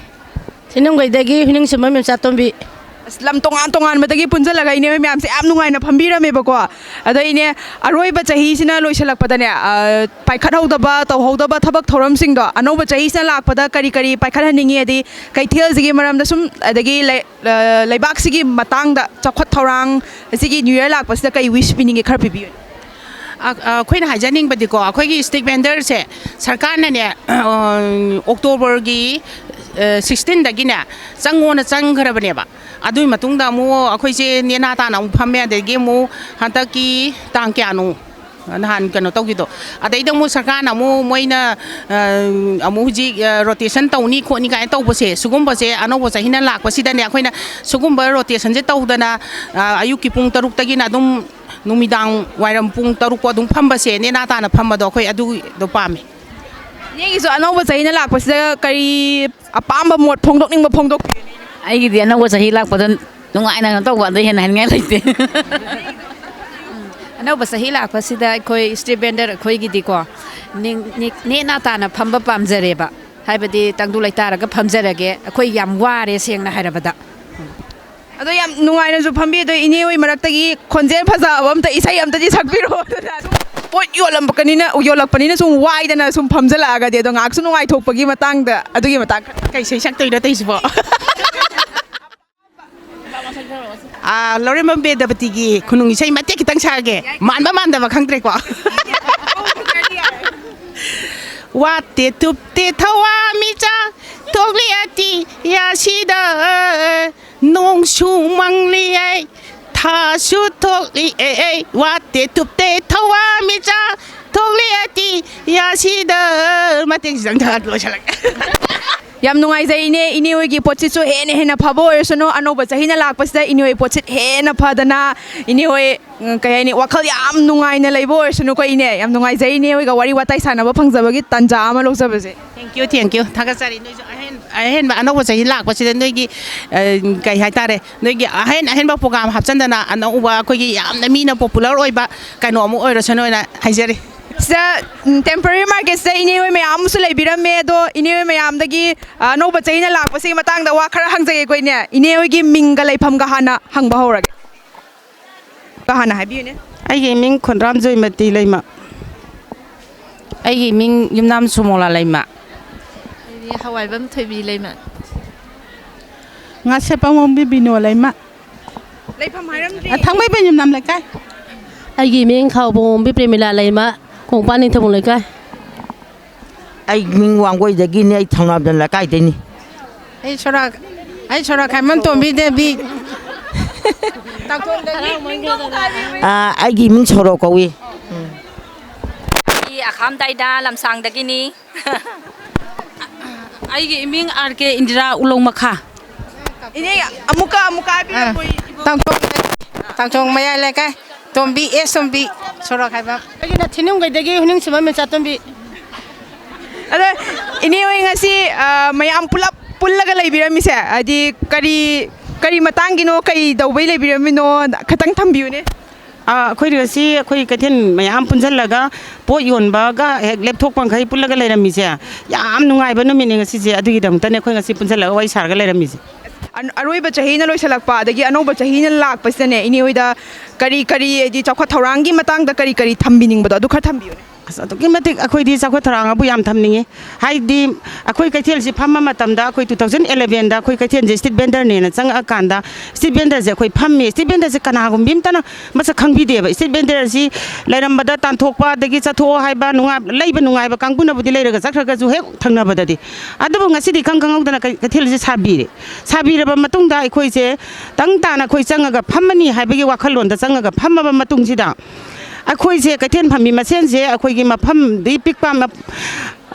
ꯊꯤꯅꯨꯡꯒꯩꯗꯒꯤ ꯍꯨꯏꯅꯤꯡꯁꯤꯡꯕ ꯃꯦꯝꯆꯥꯇꯣꯝꯕꯤ꯫ ꯑꯁ, ꯂꯝ ꯇꯣꯉꯥꯟ ꯇꯣꯉꯥꯟꯕꯗꯒꯤ ꯄꯨꯟꯁꯤꯜꯂꯒ ꯏꯅꯦ ꯍꯣꯏ ꯃꯌꯥꯝꯁꯦ ꯌꯥꯝ ꯅꯨꯡꯉꯥꯏꯅ ꯐꯝꯕꯤꯔꯝꯃꯦꯕꯀꯣ꯫ ꯑꯗꯣ ꯏꯅꯦ, ꯑꯔꯣꯏꯕ ꯆꯍꯤꯁꯤꯅ ꯂꯣꯏꯁꯤꯜꯂꯛꯄꯗꯅꯦ, ꯑ, ꯄꯥꯏꯈꯠꯍꯧꯗꯕ, ꯇꯧꯍꯧꯗꯕ ꯊꯕꯛ ꯊꯧꯔꯝꯁꯤꯡꯗꯣ ꯑꯅꯧꯕ ꯆꯍꯤꯁꯤꯅ ꯂꯥꯛꯄꯗ ꯀꯔꯤ ꯀꯔꯤ ꯄꯥꯏꯈꯠꯍꯟꯅꯤꯡꯉꯤ? ꯑꯗꯩ ꯀꯩꯊꯦꯜꯁꯤꯒꯤ ꯃꯔꯝꯗ ꯁꯨꯝ, ꯑꯗꯒꯤ ꯂꯩ-, ꯑ, ꯂꯩꯕꯥꯛꯁꯤꯒꯤ ꯃꯇꯥꯡꯗ ꯆꯥꯎꯈꯠ ꯊꯧꯔꯥꯡ ꯑꯁꯤꯒꯤ New Year ꯂꯥꯛꯄꯁꯤꯗ ꯀꯩ wish ꯄꯤꯅꯤꯡꯒꯦ, ꯈꯔ ꯄꯤꯕꯤꯌꯨ꯫ ꯑ-, ꯑ-, ꯑꯩꯈꯣꯏꯅ ꯍꯥꯏꯖꯅꯤꯡꯕꯗꯤꯀꯣ, ꯑꯩꯈꯣꯏꯒꯤ street vendorꯁꯦ ꯁꯔꯀꯥꯔꯅꯅꯦ, ꯑ, Octoberꯒꯤ, ꯑ, sixteenꯗꯒꯤꯅꯦ ꯆꯪꯉꯣꯅ ꯆꯪꯈ꯭ꯔꯕꯅꯦꯕ꯫ ꯑꯗꯨꯒꯤ ꯃꯇꯨꯡꯗ ꯑꯃꯨꯛ ꯑꯩꯈꯣꯏꯁꯦ ꯅꯦꯅꯥ ꯇꯥꯅ ꯑꯃꯨꯛ ꯐꯝꯃꯦ, ꯑꯗꯒꯤ ꯑꯃꯨꯛ ꯍꯟꯗꯛꯀꯤ ꯇꯥꯡ ꯀꯌꯥꯅꯣ? ꯅꯍꯥꯟ ꯀꯩꯅꯣ ꯇꯧꯈꯤꯗꯣ, ꯑꯗꯩꯗ ꯑꯃꯨꯛ ꯁꯔꯀꯥꯔꯅ ꯑꯃꯨꯛ ꯃꯣꯏꯅ, ꯑ, ꯑꯃꯨꯛ ꯍꯧꯖꯤꯛ, ꯑ, rotation ꯇꯧꯅꯤ ꯈꯣꯠꯅꯤ ꯀꯥꯏꯅ ꯇꯧꯕꯁꯦ, ꯁꯤꯒꯨꯝꯕꯁꯦ ꯑꯅꯧꯕ ꯆꯍꯤꯅ ꯂꯥꯛꯄꯁꯤꯗꯅꯦ, ꯑꯩꯈꯣꯏꯅ ꯁꯤꯒꯨꯝꯕ rotationꯁꯦ ꯇꯧꯗꯅ, ꯑ, ꯑꯌꯨꯛꯀꯤ ꯄꯨꯡ ꯇꯔꯨꯛꯇꯒꯤꯅ ꯑꯗꯨꯝ ꯅꯨꯃꯤꯗꯥꯡ ꯋꯥꯏꯔꯝ ꯄꯨꯡ ꯇꯔꯨꯛ ꯐꯥꯎ ꯑꯗꯨꯝ ꯐꯝꯕꯁꯦ, ꯅꯦꯅꯥ ꯇꯥꯅ ꯐꯝꯕꯗꯣ, ꯑꯩꯈꯣꯏ ꯑꯗꯨꯗꯣ ꯄꯥꯝꯃꯦ꯫ ꯏꯅꯦꯒꯤꯁꯨ ꯑꯅꯧꯕ ꯆꯍꯤꯅ ꯂꯥꯛꯄꯁꯤꯗ ꯀꯔꯤ ꯑꯄꯥꯝꯕ ꯃꯣꯠ ꯐꯣꯡꯗꯣꯛꯅꯤꯡꯕ ꯐꯣꯡꯗꯣꯛꯄꯤꯌꯨ? ꯑꯩꯒꯤꯗꯤ ꯑꯅꯧꯕ ꯆꯍꯤ ꯂꯥꯛꯄꯗ ꯅꯨꯡꯉꯥꯏꯅ ꯀꯩꯅꯣ ꯇꯧꯕ, ꯑꯗꯩ ꯍꯦꯟꯅ ꯍꯥꯏꯅꯤꯡꯉꯥꯏ ꯂꯩꯇꯦ꯫ ꯑꯅꯧꯕ ꯆꯍꯤ ꯂꯥꯛꯄꯁꯤꯗ ꯑꯩꯈꯣꯏ street vendor ꯑꯩꯈꯣꯏꯒꯤꯗꯤꯀꯣ, ꯅꯤꯡ-, ꯅꯤꯛ-, ꯅꯦꯅꯥ ꯇꯥꯅ ꯐꯝꯕ ꯄꯥꯝꯖꯔꯦꯕ꯫ ꯍꯥꯏꯕꯗꯤ ꯇꯪꯗꯨ ꯂꯩꯇꯥꯔꯒ ꯐꯝꯖꯔꯒꯦ, ꯑꯩꯈꯣꯏ ꯌꯥꯝ ꯋꯥꯔꯦ, ꯁꯦꯡꯅ ꯍꯥꯏꯔꯕꯗ꯫ ꯑꯗꯣ ꯌꯥꯝ ꯅꯨꯡꯉꯥꯏꯅꯁꯨ ꯐꯝꯕꯤ꯫ ꯑꯗꯣ ꯏꯅꯦ ꯍꯣꯏ ꯃꯔꯛꯇꯒꯤ ꯈꯣꯟꯖꯦꯜ ꯐꯖꯕ ꯑꯝꯇ, ꯏꯁꯩ ꯑꯝꯇꯗꯤ ꯁꯛꯄꯤꯔꯛꯑꯣ꯫ ꯑꯗꯨꯅ ꯑꯗꯨꯝ ꯄꯣꯠ ꯌꯣꯜꯂꯝꯕꯀꯅꯤꯅ, ꯌꯣꯜꯂꯛꯄꯅꯤꯅ ꯁꯨꯝ ꯋꯥꯏꯗꯅ ꯁꯨꯝ ꯐꯝꯖꯜꯂꯛꯑꯒꯗꯤ, ꯑꯗꯣ ꯉꯥꯏꯍꯥꯛꯁꯨ ꯅꯨꯡꯉꯥꯏꯊꯣꯛꯄꯒꯤ ꯃꯇꯥꯡꯗ, ꯑꯗꯨꯒꯤ ꯃꯇꯥꯡ ꯈꯔ꯫ ꯀꯩ ꯏꯁꯩ ꯁꯛꯇꯣꯏꯅꯣ ꯇꯧꯏꯁꯤꯕꯣ? ꯑꯥ, ꯂꯧꯔꯦꯝꯕꯝ ꯕꯦꯗꯄꯇꯤꯒꯤ ꯈꯨꯅꯨꯡ ꯏꯁꯩ ꯃꯇꯦꯛ ꯈꯤꯇꯪ ꯁꯛꯑꯒꯦ꯫ ꯃꯥꯟꯕ ꯃꯥꯟꯗꯕ ꯈꯪꯗ꯭ꯔꯦꯀꯣ꯫ ꯋꯥꯠꯇꯦ ꯇꯨꯞꯇꯦ ꯊꯋꯥꯟꯃꯤꯆꯥꯛ ꯊꯣꯛꯂꯤ ꯑꯇꯤꯌꯥꯁꯤꯗ, ꯅꯣꯡꯁꯨ ꯃꯪꯂꯤ ꯑꯩ, ꯊꯥꯁꯨ ꯊꯣꯛꯂꯤ ꯑꯦ, ꯑꯩ ꯋꯥꯠꯇꯦ ꯇꯨꯞꯇꯦ ꯊꯋꯥꯟꯃꯤꯆꯥꯛ ꯊꯣꯛꯂꯤ ꯑꯇꯤꯌꯥꯁꯤꯗ꯫ ꯃꯇꯦꯛꯁꯤꯗꯪ ꯊꯥꯒꯠ ꯂꯣꯏꯁꯤꯜꯂꯒꯦ꯫ ꯌꯥꯝ ꯅꯨꯡꯉꯥꯏꯖꯩ ꯏꯅꯦ, ꯏꯅꯦ ꯍꯣꯏꯒꯤ ꯄꯣꯠꯁꯤꯠꯁꯨ ꯍꯦꯟꯅ ꯍꯦꯟꯅ ꯐꯕ ꯑꯣꯏꯔꯁꯅꯨ꯫ ꯑꯅꯧꯕ ꯆꯍꯤꯅ ꯂꯥꯛꯄꯁꯤꯗ ꯏꯅꯦ ꯍꯣꯏ ꯄꯣꯠꯁꯤꯠ ꯍꯦꯟꯅ ꯐꯗꯅ, ꯏꯅꯦ ꯍꯣꯏ, ꯎꯝ, ꯀꯩ ꯍꯥꯏꯅꯤ, ꯋꯥꯈꯜ ꯌꯥꯝ ꯅꯨꯡꯉꯥꯏꯅ ꯂꯩꯕ ꯑꯣꯏꯔꯁꯅꯨꯀꯣ ꯏꯅꯦ꯫ ꯌꯥꯝ ꯅꯨꯡꯉꯥꯏꯖꯩ ꯏꯅꯦ ꯍꯣꯏꯒ ꯋꯥꯔꯤ ꯋꯥꯇꯥꯏ ꯁꯥꯟꯅꯕ ꯐꯪꯖꯕꯒꯤ ꯇꯥꯟꯖꯥ ꯑꯃ ꯂꯧꯖꯕꯁꯦ꯫ Thank you, thank you꯫ ꯊꯥꯒꯠꯆꯔꯤ꯫ ꯅꯣꯏꯁꯨ ꯑꯍꯦꯟ-, ꯑꯍꯦꯟꯕ ꯑꯅꯧꯕ ꯆꯍꯤ ꯂꯥꯛꯄꯁꯤꯗ ꯅꯣꯏꯒꯤ, ꯑ, ꯀꯩ ꯍꯥꯏꯇꯥꯔꯦ, ꯅꯣꯏꯒꯤ ꯑꯍꯦꯟ ꯑꯍꯦꯟꯕ program ꯍꯥꯞꯆꯟꯗꯅ ꯑꯅꯧꯕ ꯑꯩꯈꯣꯏꯒꯤ ꯌꯥꯝꯅ ꯃꯤꯅ popular ꯑꯣꯏꯕ ꯀꯩꯅꯣ ꯑꯃ ꯑꯣꯏꯔꯁꯅꯨ ꯍꯥꯏꯅ ꯍꯥꯏꯖꯔꯤ꯫ ꯁꯤꯗ, ꯎꯝ, temporary marketꯁꯤꯗ ꯏꯅꯦ ꯍꯣꯏ ꯃꯌꯥꯝ ꯑꯃꯁꯨ ꯂꯩꯕꯤꯔꯝꯃꯦ꯫ ꯑꯗꯣ ꯏꯅꯦ ꯍꯣꯏ ꯃꯌꯥꯝꯗꯒꯤ, ꯑ, ꯑꯅꯧꯕ ꯆꯍꯤꯅ ꯂꯥꯛꯄꯁꯤꯒꯤ ꯃꯇꯥꯡꯗ ꯋꯥ ꯈꯔ ꯍꯪꯖꯒꯦꯀꯣ ꯏꯅꯦ꯫ ꯏꯅꯦ ꯍꯣꯏꯒꯤ ꯃꯤꯡꯒ ꯂꯩꯐꯝꯒ ꯍꯥꯟꯅ ꯍꯪꯕ ꯍꯧꯔꯒꯦ꯫ ꯍꯥꯟꯅ ꯍꯥꯏꯕꯤꯌꯨꯅꯦ꯫ ꯑꯩꯒꯤ ꯃꯤꯡ ꯈꯣꯟꯗ꯭ꯔꯥꯝ ꯖꯣꯏꯃꯇꯤ ꯂꯩꯃ꯫ ꯑꯩꯒꯤ ꯃꯤꯡ ꯌꯨꯝꯅꯥꯝ ꯁꯨꯃꯣꯂꯥ ꯂꯩꯃ꯫ ꯑꯩꯗꯤ ꯍꯋꯥꯏꯕꯝ ꯊꯣꯏꯕꯤ ꯂꯩꯃ꯫ ꯉꯥꯁꯦꯞꯄꯝ ꯑꯣꯡꯕꯤ ꯕꯤꯅꯣ ꯂꯩꯃ꯫ ꯂꯩꯐꯝ ꯍꯥꯏꯔꯝꯗ꯭ꯔꯤ꯫ ꯑ, ꯊꯥꯡꯃꯩꯕꯟ ꯌꯨꯝꯅꯥꯝ ꯂꯩꯀꯥꯏ꯫ ꯑꯩꯒꯤ ꯃꯤꯡ ꯈꯥꯎꯕꯣꯡꯕꯤ ꯄ꯭ꯔꯦꯃꯤꯂꯥ ꯂꯩꯃ, ꯀꯣꯡꯄꯥꯟ ꯅꯤꯡꯊꯧ ꯂꯩꯀꯥꯏ꯫ ꯑꯩ ꯃꯤꯡ ꯋꯥꯡꯒꯣꯏꯗꯒꯤꯅꯤ, ꯑꯩ ꯊꯧꯅꯥꯝꯖꯝ ꯂꯩꯀꯥꯏꯗꯩꯅꯤ꯫ ꯑꯩ ꯁꯣꯔꯥ-, ꯑꯩ ꯁꯣꯔꯥꯈꯥꯏꯕꯝ ꯇꯣꯝꯕꯤ ꯗꯦꯕꯤ꯫ ꯇꯥꯡꯈꯣꯜꯗꯒꯤ꯫ ꯑꯥ, ꯑꯩꯒꯤ ꯃꯤꯡ ꯁꯣꯔꯣ ꯀꯧꯏ꯫ ꯑꯩ ꯑꯈꯥꯝ ꯇꯥꯏꯗ ꯂꯝꯁꯥꯡꯗꯒꯤꯅꯤ꯫ ꯑꯩꯒꯤ ꯏꯃꯤꯡ ꯑꯥꯔ ꯀꯦ ꯏꯟꯗꯤꯔꯥ ꯎꯂꯧ ꯃꯈꯥ꯫ ꯏꯅꯦ, ꯑꯃꯨꯛꯀ, ꯑꯃꯨꯛꯀ ꯍꯥꯏꯕꯤꯔꯛꯑꯣ, ꯑꯥ, ꯏꯕꯨꯡ꯫ ꯇꯥꯡꯊꯣꯡ, ꯇꯥꯡꯊꯣꯡ ꯃꯌꯥꯏ ꯂꯩꯀꯥꯏ, ꯇꯣꯝꯕꯤ, ꯑꯦꯁ ꯇꯣꯝꯕꯤ, ꯁꯣꯔꯣꯛ ꯍꯥꯏꯕ꯫ ꯑꯩꯒꯤꯅ ꯊꯤꯅꯨꯡꯒꯩꯗꯒꯤ ꯍꯨꯅꯤꯡꯁꯤꯃ ꯃꯆꯥꯇꯣꯝꯕꯤ꯫ ꯑꯗꯣ ꯏꯅꯦ ꯍꯣꯏ ꯉꯁꯤ, ꯑ, ꯃꯌꯥꯝ ꯄꯨꯂꯞ ꯄꯨꯜꯂꯒ ꯂꯩꯕꯤꯔꯝꯃꯤꯁꯦ, ꯍꯥꯏꯗꯤ ꯀꯔꯤ, ꯀꯔꯤ ꯃꯇꯥꯡꯒꯤꯅꯣ, ꯀꯔꯤ ꯇꯧꯕꯩ ꯂꯩꯕꯤꯔꯝꯃꯤꯅꯣ, ꯈꯤꯇꯪ ꯊꯝꯕꯤꯌꯨꯅꯦ꯫ ꯑ, ꯑꯩꯈꯣꯏ ꯉꯁꯤ ꯑꯩꯈꯣꯏ ꯀꯩꯊꯦꯜ ꯃꯌꯥꯝ ꯄꯨꯟꯁꯤꯜꯂꯒ ꯄꯣꯠ ꯌꯣꯟꯕꯒ ꯍꯦꯛ ꯂꯦꯞꯊꯣꯛꯄꯈꯩ ꯄꯨꯜꯂꯒ ꯂꯩꯔꯝꯃꯤꯁꯦ ꯌꯥꯝ ꯅꯨꯡꯉꯥꯏꯕ ꯅꯨꯃꯤꯠꯅꯦ ꯉꯁꯤꯁꯦ, ꯑꯗꯨꯒꯤꯗꯃꯛꯇꯅꯦ ꯑꯩꯈꯣꯏ ꯉꯁꯤ ꯄꯨꯟꯁꯤꯜꯂꯒ ꯋꯥꯔꯤ ꯁꯥꯔꯒ ꯂꯩꯔꯝꯃꯤꯁꯦ꯫ ꯑꯟ-, ꯑꯔꯣꯏꯕ ꯆꯍꯤꯅ ꯂꯣꯏꯁꯤꯜꯂꯛꯄ, ꯑꯗꯒꯤ ꯑꯅꯧꯕ ꯆꯍꯤꯅ ꯂꯥꯛꯄꯁꯤꯗꯅꯦ, ꯏꯅꯦ ꯍꯣꯏꯗ ꯀꯔꯤ ꯀꯔꯤ ꯍꯥꯏꯗꯤ ꯆꯥꯎꯈꯠ ꯊꯧꯔꯥꯡꯒꯤ ꯃꯇꯥꯡꯗ ꯀꯔꯤ ꯀꯔꯤ ꯊꯝꯕꯤꯅꯤꯡꯕꯗꯣ ꯑꯗꯨ ꯈꯔ ꯊꯝꯕꯤꯌꯨꯅꯦ꯫ ꯑꯁ, ꯑꯗꯨꯛꯀꯤ ꯃꯇꯤꯛ ꯑꯩꯈꯣꯏꯗꯤ ꯆꯥꯎꯈꯠ ꯊꯧꯔꯥꯡ ꯑꯕꯨ ꯌꯥꯝ ꯊꯝꯅꯤꯡꯉꯤ꯫ ꯍꯥꯏꯗꯤ ꯑꯩꯈꯣꯏ ꯀꯩꯊꯦꯜꯁꯤ ꯐꯝꯕ ꯃꯇꯝꯗ ꯑꯩꯈꯣꯏ two thousand elevenꯗ ꯑꯩꯈꯣꯏ ꯀꯩꯊꯦꯜꯁꯦ street vendorꯅꯦꯅ ꯆꯪꯉꯛꯑꯀꯥꯟꯗ street vendorꯁꯦ ꯑꯩꯈꯣꯏ ꯐꯝꯃꯤ꯫ Street vendorꯁꯦ ꯀꯅꯥꯒꯨꯝꯕꯤ ꯑꯃꯇꯅ ꯃꯁꯛ ꯈꯪꯕꯤꯗꯦꯕ꯫ Street vendorꯁꯤ ꯂꯩꯔꯝꯕꯗ ꯇꯥꯟꯊꯣꯛꯄ, ꯑꯗꯒꯤ ꯆꯠꯊꯣꯛꯑꯣ ꯍꯥꯏꯕ, ꯅꯨꯡꯉꯥꯏ-, ꯂꯩꯕ ꯅꯨꯡꯉꯥꯏꯕ ꯀꯥꯡꯕꯨꯅꯕꯨꯗꯤ ꯂꯩꯔꯒ ꯆꯠꯈ꯭ꯔꯒꯁꯨ ꯍꯦꯛ ꯊꯪꯅꯕꯗꯗꯤ꯫ ꯑꯗꯨꯕꯨ ꯉꯁꯤꯗꯤ ꯏꯈꯪ ꯈꯪꯍꯧꯗꯅ ꯀꯩ-, ꯀꯩꯊꯦꯜꯁꯤ ꯁꯥꯕꯤꯔꯦ꯫ ꯁꯥꯕꯤꯔꯕ ꯃꯇꯨꯡꯗ ꯑꯩꯈꯣꯏꯁꯦ ꯇꯪ ꯇꯥꯅ ꯑꯩꯈꯣꯏ ꯆꯪꯉꯒ ꯐꯝꯃꯅꯤ ꯍꯥꯏꯕꯒꯤ ꯋꯥꯈꯜꯂꯣꯟꯗ ꯆꯪꯉꯒ ꯐꯝꯃꯕ ꯃꯇꯨꯡꯁꯤꯗ ꯑꯩꯈꯣꯏꯁꯦ ꯀꯩꯊꯦꯜ ꯐꯝꯃꯤ ꯃꯁꯦꯟꯁꯦ ꯑꯩꯈꯣꯏꯒꯤ ꯃꯐꯝꯗꯤ ꯄꯤꯛꯄ, ꯃ-,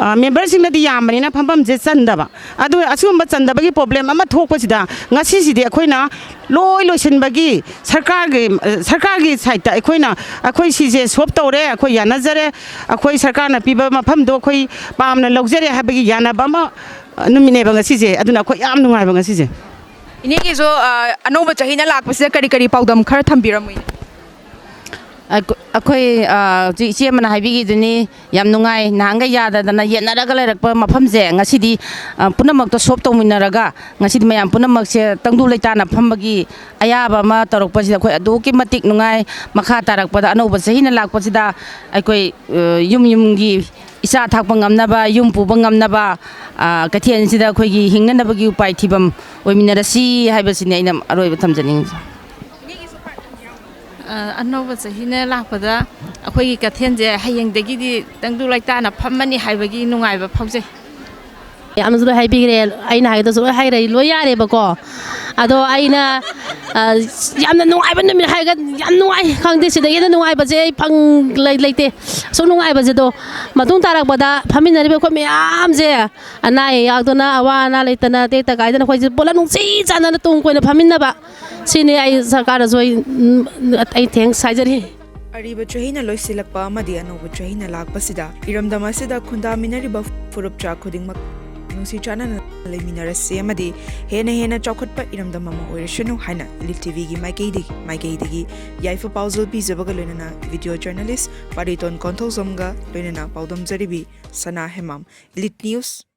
ꯑ, memberꯁꯤꯡꯅꯗꯤ ꯌꯥꯝꯕꯅꯤꯅ ꯐꯝꯐꯝꯁꯦ ꯆꯟꯗꯕ꯫ ꯑꯗꯨ ꯑꯁꯤꯒꯨꯝꯕ ꯆꯟꯗꯕꯒꯤ problem ꯑꯃ ꯊꯣꯛꯄꯁꯤꯗ ꯉꯁꯤꯁꯤꯗꯤ ꯑꯩꯈꯣꯏꯅ ꯂꯣꯏ ꯂꯣꯏꯁꯤꯟꯕꯒꯤ ꯁꯔꯀꯥꯔꯒꯤ, ꯑ, ꯁꯔꯀꯥꯔꯒꯤ sideꯇ ꯑꯩꯈꯣꯏꯅ, ꯑꯩꯈꯣꯏ ꯁꯤꯁꯦ solve ꯇꯧꯔꯦ, ꯑꯩꯈꯣꯏ ꯌꯥꯅꯖꯔꯦ, ꯑꯩꯈꯣꯏ ꯁꯔꯀꯥꯔꯅ ꯄꯤꯕ ꯃꯐꯝꯗꯣ ꯑꯩꯈꯣꯏ ꯄꯥꯝꯅ ꯂꯧꯖꯔꯦ ꯍꯥꯏꯕꯒꯤ ꯌꯥꯅꯕ ꯑꯃ, ꯑ, ꯅꯨꯃꯤꯠꯅꯦꯕ ꯉꯁꯤꯁꯦ꯫ ꯑꯗꯨꯅ ꯑꯩꯈꯣꯏ ꯌꯥꯝ ꯅꯨꯡꯉꯥꯏꯕ ꯉꯁꯤꯁꯦ꯫ ꯏꯅꯦꯒꯤꯁꯨ, ꯑ, ꯑꯅꯧꯕ ꯆꯍꯤꯅ ꯂꯥꯛꯄꯁꯤꯗ ꯀꯔꯤ ꯀꯔꯤ ꯄꯥꯎꯗꯝ ꯈꯔ ꯊꯝꯕꯤꯔꯝꯃꯨ, ꯏꯅꯦ? ꯑꯩꯈꯣ-, ꯑꯩꯈꯣꯏ, ꯑ, ꯍꯧꯖꯤꯛ ꯏꯆꯦ ꯑꯃꯅ ꯍꯥꯏꯕꯤꯈꯤꯗꯨꯅꯤ, ꯌꯥꯝ ꯅꯨꯡꯉꯥꯏ꯫ ꯅꯍꯥꯟꯈꯩ ꯌꯥꯗꯗꯅ ꯌꯦꯠꯅꯔꯒ ꯂꯩꯔꯛꯄ ꯃꯐꯝꯁꯦ ꯉꯁꯤꯗꯤ, ꯑ, ꯄꯨꯝꯅꯃꯛꯇꯣ solve ꯇꯧꯃꯤꯟꯅꯔꯒ ꯉꯁꯤꯗꯤ ꯃꯌꯥꯝ ꯄꯨꯝꯅꯃꯛꯁꯦ ꯇꯪꯗꯨ ꯂꯩꯇꯥꯅ ꯐꯝꯕꯒꯤ ꯑꯌꯥꯕ ꯑꯃ ꯇꯧꯔꯛꯄꯁꯤꯗ ꯑꯩꯈꯣꯏ ꯑꯗꯨꯛꯀꯤ ꯃꯇꯤꯛ ꯅꯨꯡꯉꯥꯏ꯫ ꯃꯈꯥ ꯇꯥꯔꯛꯄꯗ ꯑꯅꯧꯕ ꯆꯍꯤꯅ ꯂꯥꯛꯄꯁꯤꯗ ꯑꯩꯈꯣꯏ, ꯑ, ꯌꯨꯝ ꯌꯨꯝꯒꯤ ꯏꯆꯥ ꯊꯥꯛꯄ ꯉꯝꯅꯕ, ꯌꯨꯝ ꯄꯨꯕ ꯉꯝꯅꯕ, ꯑ, ꯀꯩꯊꯦꯜꯁꯤꯗ ꯑꯩꯈꯣꯏꯒꯤ ꯍꯤꯡꯅꯅꯕꯒꯤ ꯎꯄꯥꯏ ꯊꯤꯐꯝ ꯑꯣꯏꯃꯤꯟꯅꯔꯁꯤ ꯍꯥꯏꯕꯁꯤꯅꯤ ꯑꯩꯅ ꯑꯔꯣꯏꯕ ꯊꯝꯖꯅꯤꯡꯉꯤꯁꯦ꯫ ꯑ, ꯑꯅꯧꯕ ꯆꯍꯤꯅ ꯂꯥꯛꯄꯗ ꯑꯩꯈꯣꯏꯒꯤ ꯀꯩꯊꯦꯜꯁꯦ ꯍꯌꯦꯡꯗꯒꯤꯗꯤ ꯇꯪꯗꯨ ꯂꯩꯇꯥꯅ ꯐꯝꯃꯅꯤ ꯍꯥꯏꯕꯒꯤ ꯅꯨꯡꯉꯥꯏꯕ ꯐꯥꯎꯖꯩ꯫ ꯌꯥꯝꯅꯁꯨ ꯂꯣꯏ ꯍꯥꯏꯕꯤꯈ꯭ꯔꯦ, ꯑꯩꯅ ꯍꯥꯏꯒꯗꯕꯁꯨ ꯂꯣꯏ ꯍꯥꯏꯔꯦ, ꯂꯣꯏ ꯌꯥꯔꯦꯕꯀꯣ꯫ ꯑꯗꯣ ꯑꯩꯅ, ꯑ, ꯌꯥꯝꯅ ꯅꯨꯡꯉꯥꯏꯕ ꯅꯨꯃꯤꯠ ꯍꯥꯏꯔꯒ ꯌꯥꯝ ꯅꯨꯡꯉꯥꯏ, ꯈꯪꯗꯦ, ꯁꯤꯗꯒꯤ ꯍꯦꯟꯅ ꯅꯨꯡꯉꯥꯏꯕꯁꯦ ꯑꯩ ꯐꯪ-, ꯂꯩ-, ꯂꯩꯇꯦ꯫ ꯑꯁꯨꯛ ꯅꯨꯡꯉꯥꯏꯕꯁꯦ ꯑꯗꯣ ꯃꯇꯨꯡ ꯇꯥꯔꯛꯄꯗ ꯐꯝꯃꯤꯟꯅꯔꯤꯕ ꯑꯩꯈꯣꯏ ꯃꯌꯥꯝꯁꯦ ꯑꯅꯥ ꯑꯌꯦꯛ ꯌꯥꯎꯗꯅ, ꯑꯋꯥ ꯑꯅꯥ ꯂꯩꯇꯅ, ꯇꯦꯛꯇ ꯀꯥꯏꯗꯅ ꯑꯩꯈꯣꯏꯁꯦ ꯄꯨꯂꯞ ꯅꯨꯡꯁꯤ ꯆꯥꯟꯅꯅ ꯇꯨꯡ ꯀꯣꯏꯅ ꯐꯝꯃꯤꯟꯅꯕ, ꯁꯤꯅꯤ ꯑꯩ ꯁꯔꯀꯥꯔꯗꯁꯨ ꯑꯩ, ꯎꯝ, ꯑꯩ thanks ꯍꯥꯏꯖꯔꯤ꯫ ꯑꯔꯤꯕ ꯆꯍꯤꯅ ꯂꯣꯏꯁꯤꯜꯂꯛꯄ ꯑꯃꯗꯤ ꯑꯅꯧꯕ ꯆꯍꯤꯅ ꯂꯥꯛꯄꯁꯤꯗ ꯏꯔꯝꯗꯝ ꯑꯁꯤꯗ ꯈꯨꯟꯗꯥꯃꯤꯟꯅꯔꯤꯕ ꯐꯨꯔꯨꯞꯆꯥ ꯈꯨꯗꯤꯡꯃꯛ ꯅꯨꯡꯁꯤ ꯆꯥꯟꯅꯅ ꯂꯩꯃꯤꯟꯅꯔꯁꯤ ꯑꯃꯗꯤ ꯍꯦꯟꯅ ꯍꯦꯟꯅ ꯆꯥꯎꯈꯠꯄ ꯏꯔꯝꯗꯝ ꯑꯃ ꯑꯣꯏꯔꯁꯅꯨ ꯍꯥꯏꯅ Elite TVꯒꯤ ꯃꯥꯏꯀꯩꯗꯒꯤ, ꯃꯥꯏꯀꯩꯗꯒꯤ ꯌꯥꯏꯐ ꯄꯥꯎꯖꯦꯜ ꯄꯤꯖꯕꯒ ꯂꯣꯏꯅꯅ video journalist ꯄꯥꯔꯤꯇꯣꯟ ꯀꯣꯟꯊꯧꯖꯝꯒ ꯂꯣꯏꯅꯅ ꯄꯥꯎꯗꯝꯖꯔꯤꯕꯤ ꯁꯅꯥ ꯍꯦꯃꯥꯝ, Elite News꯫